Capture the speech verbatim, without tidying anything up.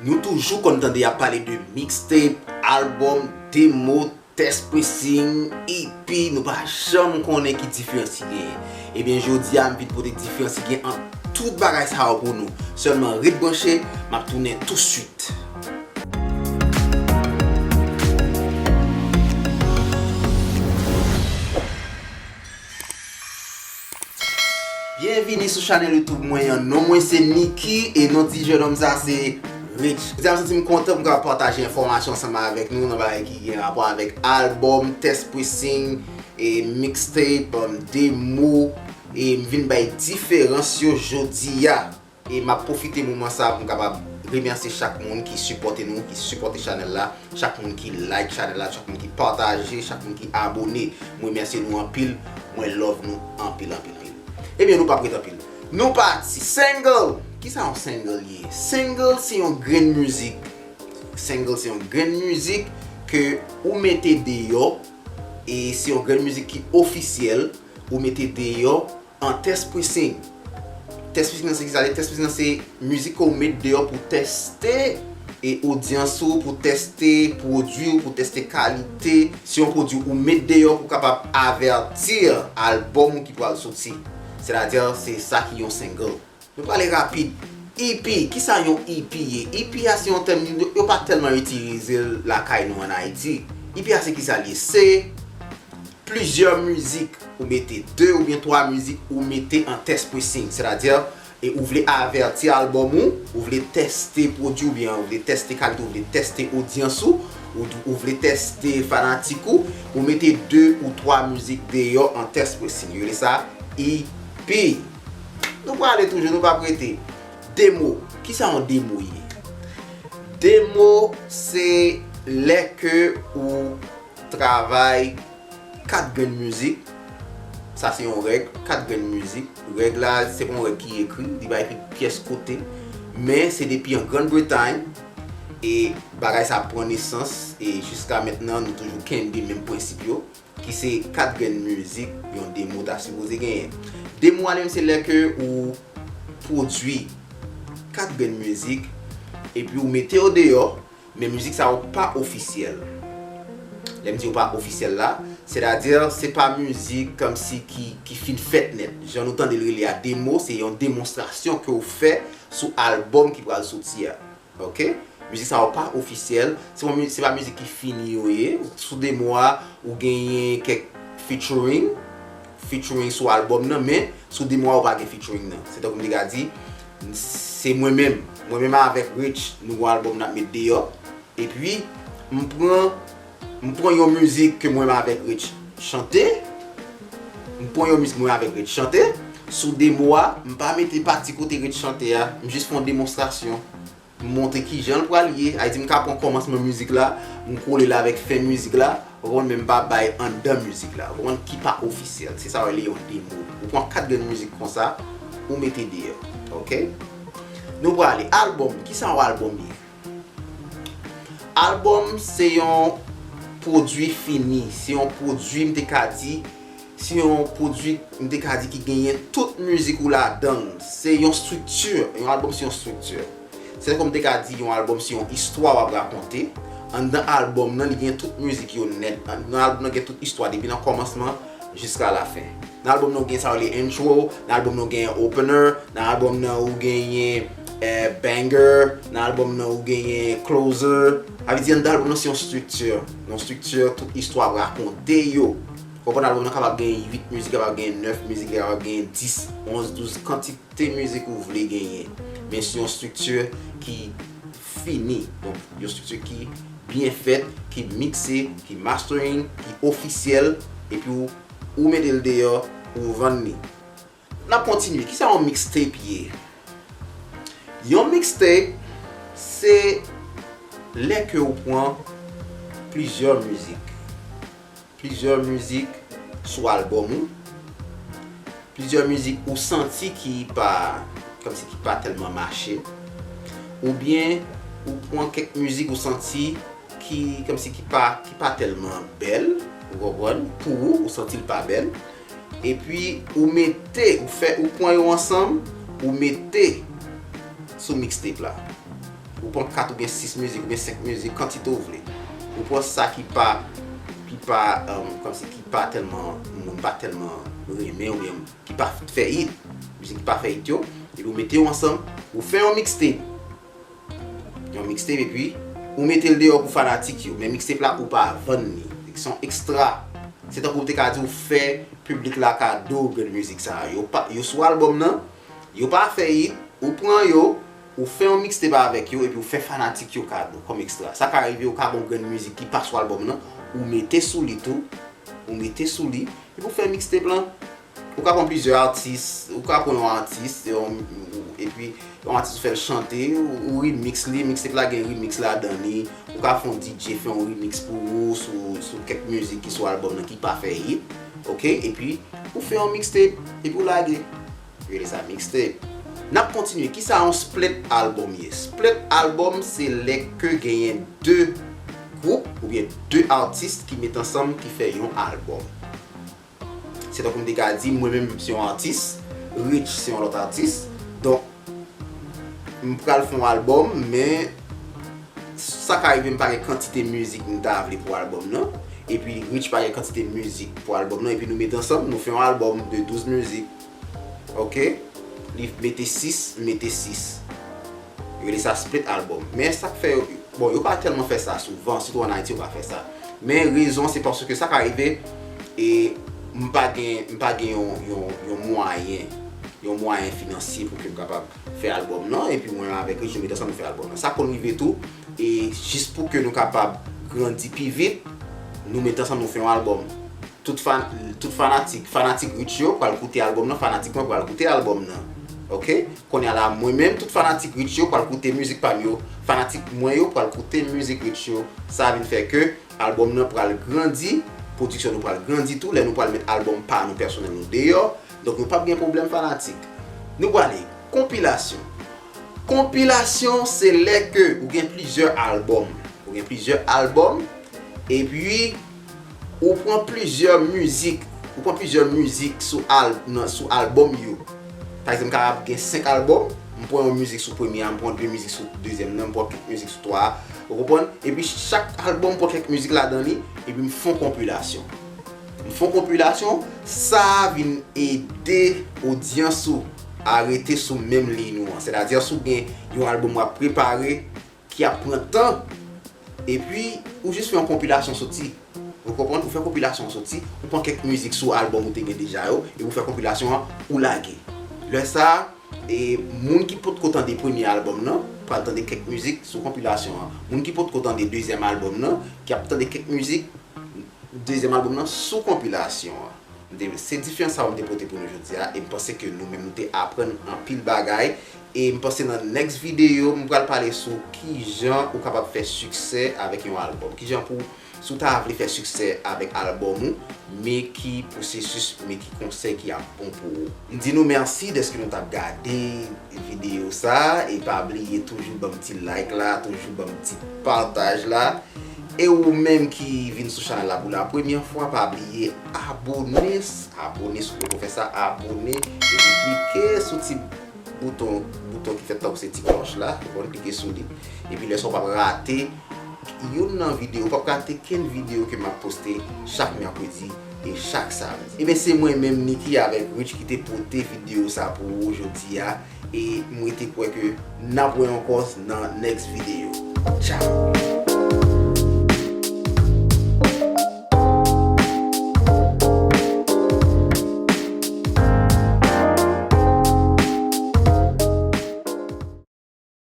Nou toujou konn tande y ap pale de mixtape, album, demo, test pressing, E P, nou pa janm konnen ki diferans ki genyen. Ebyen, jodi a, m vin pote diferans ki gen ant tout bagay sa yo pou nou. Sèlman ret branche, m ap tounen tousuit. Byenvini sou chanèl YouTube mwen an. Non mwen se Nicky e non ti jennonm sa se Rich. Jodi a m santi m kontan pou m kapab pataje enfòmasyon ansanm avèk nou nan bagay ki gen rapò avèk album, test pressing, e mixtape, um, demo, e m vin bay diferans yo jodi a. E m ap pwofite moman sa pou m kapab remèsye chak moun ki sipòte nou, ki sipòte chanèl la, chak moun ki like chanèl la, chak moun ki pataje, chak moun ki abone. Mwen remèsye nou anpil, mwen love nou anpil, anpil, anpil. Ebyen, nou p ap ret anpil. Nou pati. Single! Kisa yon single ye? Single se yon grenn mizik. Single se yon grenn mizik ke ou mete deyò, e se yon grenn mizik ki ofisyèl, ou mete deyò an test pressing. Test pressing nan se kisa li ye? Test pressing nan se mizik ke w met deyò pou tèste e odyans ou, pou tèste pwodui w, pou tèste kalite. Se yon pwodui ou met deyò pou kapab avèti album ou ki pral soti. Sètadi, se sa ki yon single. Nou prale rapid. E P, kisa yon E P ye? E P a se yon tèm yo, yo pa tèlman itilize l lakay nou ann Ayiti. E P a se kisa li ye? Se plizyè mizik, ou mete de oubyen twa mizik, ou mete an test pressing. Sètadi, e ou vle avèti album ou, ou vle tèste pwodui oubyen ou vle tèste kalite, ou vle tèste odyans ou, ou, ou vle tèste fanatik ou, ou mete de ou twa mizik deyò an test pressing. Yo rele sa E P. Nou prale toujou, nou p ap rete. Demo. Kisa yon demo ye? Demo se lè ke ou travay kat grenn mizik. Sa se yon règ, kat grenn mizik. Règ la, se pa yon règ ki ekri, li pa ekri pyès kote. Men se depi an Grann Bretay, e bagay sa pran nesans, e jiska mentnan, nou toujou kenbe menm prensip yo, ki se kat grenn mizik yon demo ta sipoze genyen. Demo a li menm se lè ke ou pwodui kat grenn mizik, epi ou mete yo deyò, men mizik sa yo pa ofisyèl. Lè m di yo pa ofisyèl la, sètadi se pa mizik kòmsi ki, ki fin fèt nèt. Jan nou tande l rele a demo, se yon demonstrasyon ke w fè sou albòm ki pral soti a. Ok? Mizik sa yo pa ofisyèl, se pa mi-, se pa mizik ki fini yo ye. Sou demo a, ou genyen kèk featuring, featuring sou albòm nan, men sou demo a, ou pa gen featuring nan. Se tankou m te ka di, se mwen menm, mwen menm avèk Rich, nou gon albòm n ap met deyò. Epi, m pran, m pran yon mizik ke mwen menm avèk Rich chante, m pran yon mizik mwen avèk Rich chante, sou demo a, m pa mete pati kote Rich chante a, m jis fè yon demonstrasyon. M montre kijan l pral ye. Sa vle di m ka pran kòmansman mizik la, m kole l avèk fen mizik la, ou konprann, men m pa bay anndan mizik la, ou konprann, ki pa ofisyèl. Se sa yo rele yon demo. Ou pran kat grenn mizik konsa, ou mete deyò. Ok? Nou prale. Albòm. Kisa yon albòm ye? Albòm se yon pwodui fini. Se yon pwodui, m te ka di, se yon pwodui, m te ka di, ki genyen tout mizik ou ladan l. Se yon estrikti. Yon albòm se yon estrikti. Se tankou m te ka di, yon albòm se yon istwa w ap rakonte. Anndan albòm nan, li gen tout mizik yo nèt. Anndan albòm nan gen tout istwa depi nan kòmansman jiska lafen. Nan albòm nan, ou gen sa yo rele intro, nan albòm nan, ou genyen opener, nan albòm nan, ou genyen, eh, banger, nan albòm nan, ou genyen closer. Sa vle di, anndan albòm nan, se yon estrikti. Yon estrikti, tout istwa ap rakonte yo. Ou konprann, albòm nan kapab gen uit mizik, kapab gen nèf mizik, kapab gen dis, onz, douz, kantite mizik ou vle genyen. Men se yon estrikti ki fini. Donk, yon estrikti ki byen fèt, ki mikse, ki mastering, ki ofisyèl, epi ou, ou mete l deyò, ou vann li. N ap kontinye. Kisa yon mixtape ye? Yon mixtape, se lè ke ou pran plizyè mizik. Plizyè mizik sou albòm ou. Plizyè mizik ou santi ki pa, kòmsi ki pa tèlman mache. Oubyen ou pran kèk mizik ou santi ki, kòmsi ki pa, ki pa tèlman bèl, ou konprann, pou ou, ou santi l pa bèl. Epi ou mete, ou fè, ou pran yo ansanm, ou mete sou mixtape la. Ou pran kat oubyen sis mizik, oubyen senk mizik, kantite w vle. Ou pran sa ki pa, ki pa, um, kòmsi ki pa tèlman, moun pa tèlman renmen oubyen ki pa fè hit, mizik ki pa fè hit yo, epi ou mete yo ansanm, ou fè yon mixtape. Yon mixtape, epi ou mete l deyò pou fanatik yo. Men mixtape la, ou pa vann li. Se yon ekstra. Se tankou w te ka di ou fè piblik la kado grenn mizik sa a. Yo pa, yo sou albòm nan, yo pa fè hit, ou pran yo, ou fè yon mixtape avèk yo, epi ou fè fanatik yo kado, kòm ekstra. Sa ka rive, ou ka gen yon grenn mizik ki pa sou albòm nan, ou mete sou li tou, ou mete sou li, epi ou fè mixtape lan. Ou ka pran plizyè atis, ou ka pran yon atis, yon, epi yon atis ou fè l chante, ou, ou remix li, mixtape la gen remix ladan li, ou ka fè yon D J fè yon remix pou ou sou, sou kèk mizik ki sou albòm nan ki pa fè hit, ok? Epi ou fè yon mixtape, epi ou lage. Yo rele sa mixtape. N ap kontinye. Kisa yon split album ye? Split album se lè ke genyen de gwoup oubyen de atis ki met ansanm ki fè yon album. Se tankou m te ka di, mwen menm, m se yon atis, Rich se yon lòt atis. Donk, m pral fè yon album, men sa ka rive m pa gen kantite mizik m ta vle pou album nan. Epi Rich pa gen kantite mizik pou album nan. Epi nou met ansanm, nou fè yon album de douz mizik. Ok? Li mete sis, m mete sis. Yo rele sa split album. Men sa k fè yo, bon, yo pa tèlman fè sa souvan, sitou ann Ayiti, yo pa fè sa. Men rezon, se paske sa ka rive, e m pa gen, m pa gen yon, yon, yon mwayen, yon mwayen finansye pou ke m kapab fè album nan, epi mwen avèk Rich, nou met ansanm, nou fè album nan. Sa konn rive tou, e jis pou ke nou kapab grandi pi vit, nou met ansanm, nou fè yon album. Tout fan, tout fanatik, fanatik Rich yo pral koute album nan, fanatik mwen pral koute album nan. Ok? Kounye a la, mwen menm, tout fanatik Rich yo pral koute mizik pa m yo, fanatik mwen yo pral koute mizik Rich yo. Sa vin fè ke album nan pral grandi, pwodiksyon nou pral grandi tou, lè nou pral met album pa nou pèsonèl nou deyò. Donk, nou p ap gen pwoblèm fanatik. Nou prale, konpilasyon. Konpilasyon, se lè ke ou gen plizyè album. Ou gen plizyè album, epi ou pran plizyè mizik, ou pran plizyè mizik sou al-, nan, sou album yo. Pa egzanp, m kapab gen senk album, m pran yon mizik sou premye a, m pran de mizik sou dezyèm nan, m pran kèk mizik sou twa a. Ou konprann? Epi chak album, m pran kèk mizik ladan li, epi m fè yon konpilasyon. M fè yon konpilasyon, sa vin ede odyans ou a rete sou menm liy nou an. Sètadi, si w gen yon album w ap prepare, ki ap pran tan, epi ou jis fè yon konpilasyon soti. Ou konprann? Ou fè konpilasyon an soti, ou pran kèk mizik sou album ou te gen deja yo, epi ou fè konpilasyon an, ou lage. Lè sa a, e moun ki potko tande premye album nan, pral tande kèk mizik sou konpilasyon an. Moun ki potko tande dezyèm album nan, ki ap tande kèk mizik dezyèm album nan sou konpilasyon an. M te, se diferans sa yo m te pote pou nou jodi a, e m panse ke nou menm nou te aprann anpil bagay. E m panse nan next video, m pral pale sou kijan ou kapab fè siksè avèk yon album. Kijan pou, si w ta vle fè siksè avèk album ou, men ki pwosesis, men ki konsèy ki ap bon pou ou. M di nou mèsi dèske nou t ap gade videyo sa, e pa bliye toujou ban m ti like la, toujou ban m ti pataj la. E ou menm ki vin sou chanèl la pou la premyè fwa, pa bliye abone, abone si w poko fè sa, abone, epi klike sou ti bouton, bouton ki fèt tankou se ti klòch la, ou konn klike sou li. Epi lè sa w p ap rate youn nan videyo, ou p ap rate kenn videyo ke m ap poste chak mèkredi e chak samdi. Ebyen, se mwen menm, Nicky, avèk Rich ki te pote videyo sa pou ou jodi a. E m rete kwè ke n ap wè ankò nan next video. Ciao!